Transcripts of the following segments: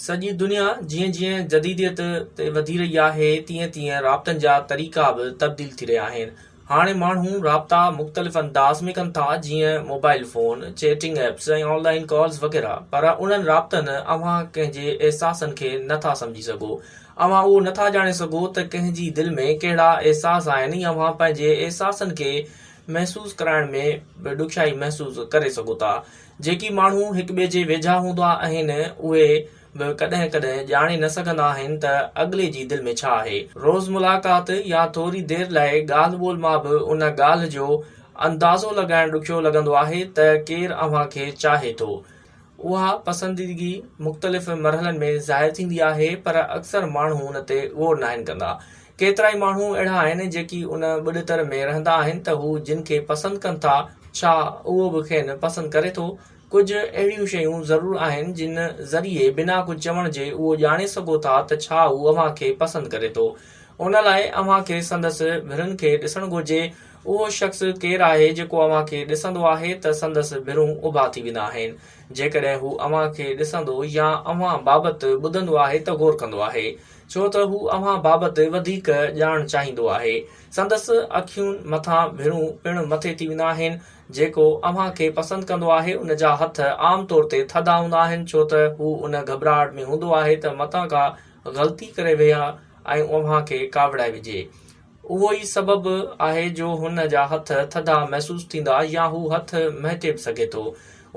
سڄي دنيا جيئن جيئن جديديت تي وڌي رهي آهي تيئن تيئن رابطن جا طريقا به تبديل ٿي رهيا آهن. هاڻي ماڻهو رابطا مختلف انداز ۾ ڪن ٿا جيئن mobile phone, chatting apps ۽ online calls وغيره پر انهن رابطن اوهان ڪنهن جي احساسن کي نه ٿا سمجهي سگهو. اوهان اهو نه ٿا ڄاڻي سگهو ته ڪنهن جي دل ۾ ڪهڙا احساس آهن ۽ اوهان پنهنجي احساسن کي محسوس ڪرائڻ ۾ به ڏکيائي محسوس ڪري سگهو ٿا. جيڪي ماڻهو هڪ ٻئي جي ويجها هوندا آهن اهي به ڪڏهن ڪڏهن ڄاڻي نه سگهندا آهن ته اڳلي جي دل ۾ ڇا آهي. روز ملاقات يا ٿوري دير لاء ڳالهه ٻولهه مان به ان ڳالهه جو اندازو لڳائڻ ڏکيو لڳندو آهي ته ڪير اوهان کي چاهي ٿو. اها پسنديدگي مختلف مرحلن ۾ ظاهر ٿيندي آهي پر اڪثر ماڻهو ان تي غور ناهن ڪندا. ڪيترائي ماڻهو اهڙا آهن جيڪي ان ٻڏتر ۾ رهندا آهن ته هو جن کي پسند ڪن ٿا ڇا اهو به کين پسند ڪري ٿو؟ ڪجهه اهڙيون شيون ضرور آهن جن ذريعي بنا ڪجهه چوڻ جي اهو ڄاڻي سگهو ٿا ته ڇا هو اوهان کي پسند ڪري ٿو. ان لاء اوهان کي سندس ڀرن کي ڏسڻ گهرجي. اهو شخص ڪير آهي جيڪو اوهان کي ڏسندو آهي ته سندس ڀرون اڀا ٿي ويندا آهن. جيڪڏهن هو اوهان کي ڏسندو يا اوهان بابت ٻڌندو آهي ته غور ڪندو آهي. ڇو ته هو اوهان بابت وڌيڪ ڄاڻڻ چاهيندو آهي. سندس اکين مٿان ڀرون پڻ مٿي ٿي ويندا آهن. جيڪو اوهان کي پسند ڪندو آهي ان جا هٿ عام طور تي ٿڌا هوندا آهن ڇو ته هو ان گهٻراهٽ ۾ هوندو آهي ته متان ڪا غلطي ڪري ويهي ۽ اوهان کي ڪاوڙائي وجهي. اهو ئي سبب آهي جو هن جا هٿ ٿڌا محسوس ٿيندا يا هو هٿ مهٽي به سگهي ٿو.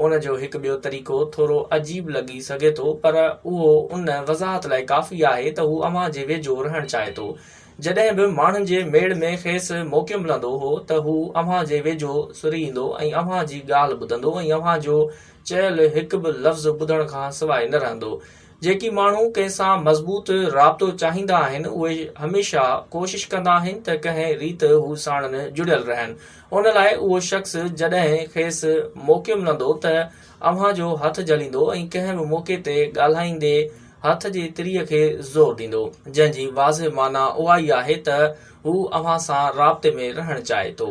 ان جو هڪ ٻيو طريقو ٿورو عجيب لڳي سگهي ٿو پر اهو ان وضاحت لاء ڪافي آهي ته هو اوهان جي ويجهو رهڻ چاهي ٿو. جڏهن به ماڻهن جي ميڙ ۾ کيس موقعو ملندو هو ته هو اوهان جي ويجهو سري ايندو ۽ اوهان جي ڳالهه ٻڌندو ۽ اوهان جو چيل هڪ به لفظ ٻڌڻ کان سواء نه رهندو. جيڪي ماڻهو ڪنهن سان مضبوط رابطو چاهيندا آهن اهي هميشه ڪوشش ڪندا آهن ته ڪنهن ريت هو ساڻن جڙيل رهن. ان لاء اهو شخص جڏهن کيس موقعو ملندو ته اوهان جو هٿ جهليندو ۽ ڪنهن به موقعي تي ڳالهائيندي هٿ جي تريء کي زور ڏيندو، جنهن جي واضح معنيٰ اها ئي آهي ته هو اوهان سان رابطي ۾ رهڻ چاهي ٿو.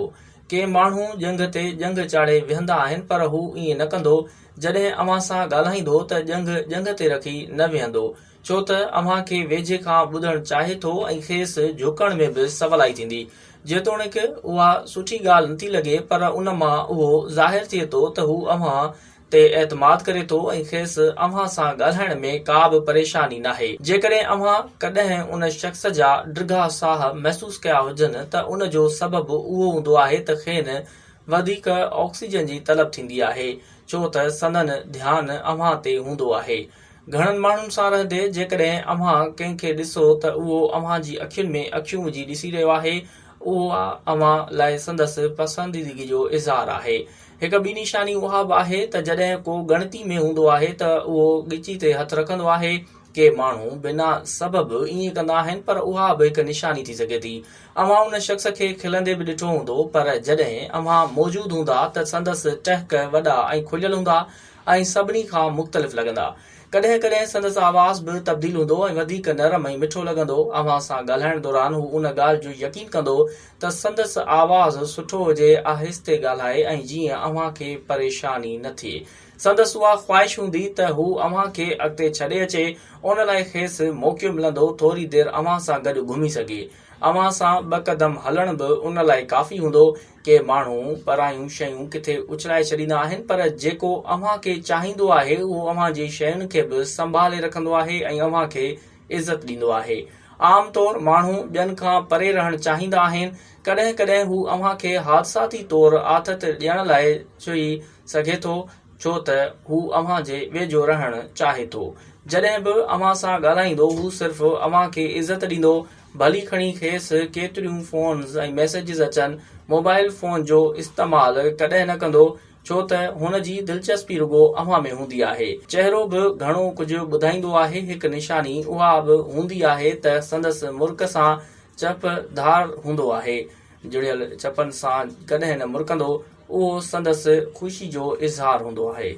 ڪي ماڻهو ڄنگهه تي ڄنگهه چاڙهي ويهندا آهن پر هو ائين نه ڪندو، جڏهن اوهان سان ڳالهائيندو ته ڄنگهه ڄنگهه تي رکي نه ويهندو، ڇو ته اوهان کي ويجهي کان ٻڌڻ چاهي ٿو ۽ کيس جهڪڻ ۾ به سولائي ٿيندي. جيتوڻيڪ اها سٺي ڳالهه نٿي لڳي پر ان مان اهو ظاهر ٿئي ٿو ته هو اوهان تي اعتماد ڪري ٿو ۽ کيس اوهان سان ڳالهائڻ ۾ ڪا به پريشاني ناهي. جيڪڏهن اوهان ڪڏهن ان شخص جا ڊگها ساهه محسوس ڪيا هجن ته ان جو سبب اهو هوندو آهي ته کين وڌيڪ آڪسيجن جي طلب ٿيندي آهي ڇو ته سندن ڌيان اوهان تي هوندو آهي. گهڻن ماڻهن سان رهندي جيڪڏهن اوهان ڪنهن کي ڏسو ته اهو اوهان جي اکين ۾ اکيون وجهي ڏسي رهيو آهي، اها اوهان لاء سندس پسنديدگي جو اظهار آهي. هڪ ٻي نشاني اها به آهي ته جڏهن ڪو ڳڻتي ۾ هوندو آهي ته اهو ڳچي تي هٿ رکندو آهي. ڪي ماڻهو بنا سبب ائين ڪندا آهن پر اها به هڪ نشاني ٿي سگهي ٿي. اوهان ان شخص کي کلندي به ڏٺو هوندو پر جڏهن اوهان موجود هوندا ته سندس ٽهڪ وڏا ۽ کليل هوندا ۽ سڀني کان مختلف لڳندا. ڪڏهن ڪڏهن سندس آواز به تبديل هوندو ۽ وڌيڪ نرم ۽ مٺو لڳندو. اوهان سان ڳالهائڻ دوران هو ان ڳالهه جو يقين ڪندو ته سندس آواز سٺو هجي، آهستي ڳالهائي ۽ جيئن اوهان کي پريشاني نه ٿئي. سندس اها خواهش هوندي ته هو اوهان کي اڳتي ڇڏي اچي، ان لاء کيس موقعو ملندو ٿوري دير اوهان سان گڏ گهمي سگهي. اوهان سان ٻه قدم هلڻ به ان لاء ڪافي هوندو. ڪي ماڻهو پرايون شيون ڪٿي اڇلائي ڇڏيندا آهن پر جيڪو اوهان کي چاهيندو آهي اهو اوهان جي شين کي به سنڀالي رکندو آهي ۽ اوهان کي عزت ڏيندو آهي. عام طور ماڻهو ٻين کان پري رهڻ چاهيندا آهن. ڪڏهن ڪڏهن هو اوهان کي حادثاتي طور آٿت ڏيڻ لاء ڇهي سگهي ٿو ڇو ته هو اوهان جي ويجهو رهڻ چاهي ٿو. جڏهن به اوهان سان ڳالهائيندو هو صرف اوهان کي عزت ڏيندو ڀلي کڻي کيس ڪيتريون فونز ۽ ميسيجز اچن، موبائل فون جو استعمال ڪڏهن نه ڪندو، ڇو ته هن جي دلچسپي رڳو اوهان ۾ هوندي آهي. چهرو به گهڻو ڪجهه ٻڌائيندو آهي، هڪ نشاني اها به هوندي آهي ته سندس مرڪ سان چپ ڌار هوندو آهي، جڙيل چپن سان ڪڏهن نه مرڪندو، اهو سندس خوشي جو اظهار هوندو آهي.